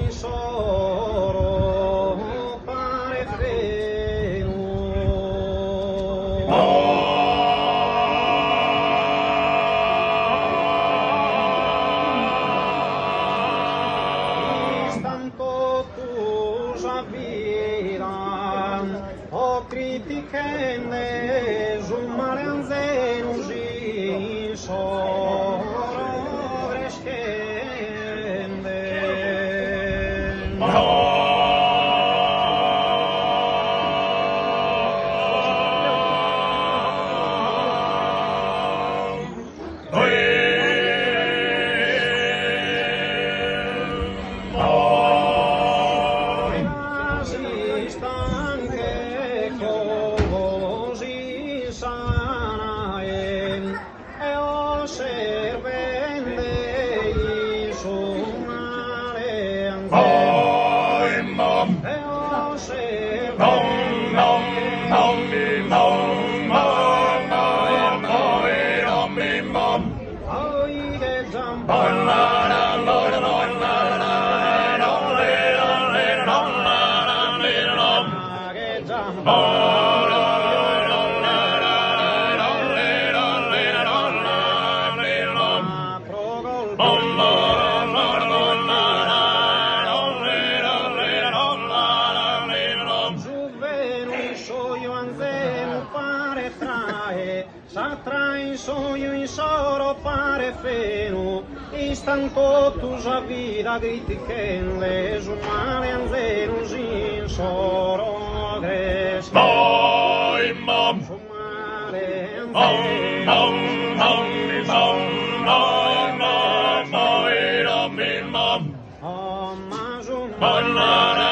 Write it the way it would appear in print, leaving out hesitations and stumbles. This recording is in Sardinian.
insoro paret fenu. Istan totu sa vida o critichende su male anzenu s'insoro creschende. Su fenu in s'oju anzenu paret trae, sa trae in s'oju insoro paret fenu, istan totu sa vida critichende su male anzenu s'insoro creschet. Su male anzenu. Oh, ma su male.